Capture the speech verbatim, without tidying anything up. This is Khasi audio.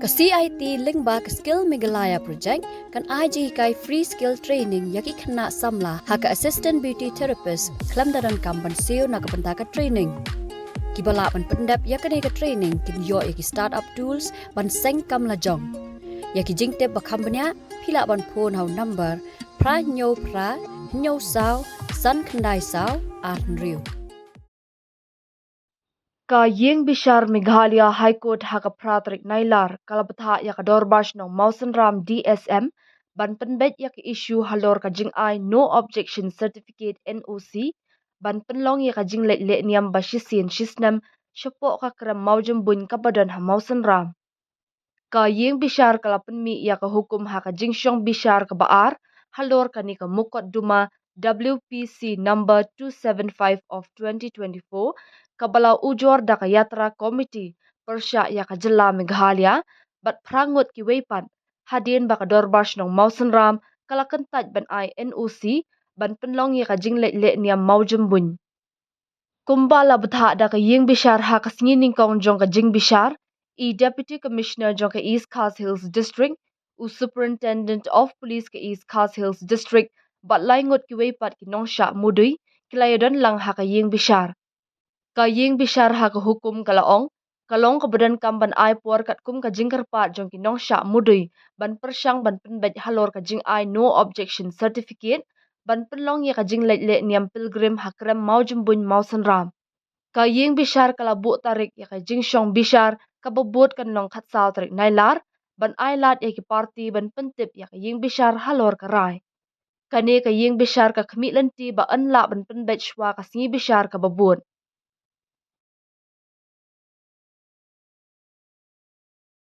Ka C I T lyngba ka Skill Meghalaya Project kan ai jinghikai free skill training ïa ki khynnah samla ha ka Assistant Beauty Therapist khlem da donkam ban siew na ka bynta ka training. Kiba lah ban pyndep ïa kane ka training kin ïoh ïa ki start-up tools ban seng kam lajong. Ïa ki jingtip ba kham bniah phi lah ban phone ha u number phra hynñiew phra hynñiew saw san khyndai saw ar hynriew. Ka Ïing Bishar Meghalaya High Court ha ka phra tarik Nailar ka la bthah ïa ka Dorbar Shnong Mawsynram D S M ban pynbeit ïa ka issue halor ka jingai No Objection Certificate N O C ban pynlong ïa ka jingleit leh niam ba shisien shisnem shapoh ka krem mawjymbuiñ kaba don ha Mawsynram. Ka Ïing Bishar ka la pynmih ïa ka hukum ha ka jingshong bishar kaba ar halor kane ka mukotduma W P C number two seven five of twenty twenty-four kaba la ujor da ka Yatra Committee pyrshah ïa ka jylla Meghalaya bad phra ngut kiwei pat, hadien ba ka Dorbar Shnong Mawsynram ka la kyntait ban ai N O C ban pynlong ïa ka jingleit leh niam mawjymbuiñ. Kumba la bthah da ka Ïing Bishar ha ka sngi nyngkong jong ka jingbishar, i Deputy Commissioner jong ka East Khasi Hills District, u Superintendent of Police ka East Khasi Hills District bad lai ngut kiwei pat ki nongshah mudui ki la ïadon lang ha ka Ïing Bishar. Ka Ïing Bishar ha ka hukum ka la ong ka long kaba donkam ban ai por katkum ka jingkyrpad jong ki nongshah mudui ban pyrshang ban pynbeit halor ka jingai No Objection Certificate ban pynlong ïa ka jingleit leh niam pilgrim ha krem mawjymbuiñ Mawsynram. Ka Ïing Bishar ka la buh tarik ïa ka jingshong bishar kaba bud kan long khatsaw tarik Nailar ban ai lad ïa ki parti ban pyntip ïa ka Ïing Bishar halor ka rai. Kane ka Ïing Bishar ka khmih lynti ba yn lah ban pynbeit shuwa ka sngi bishar kaba bud.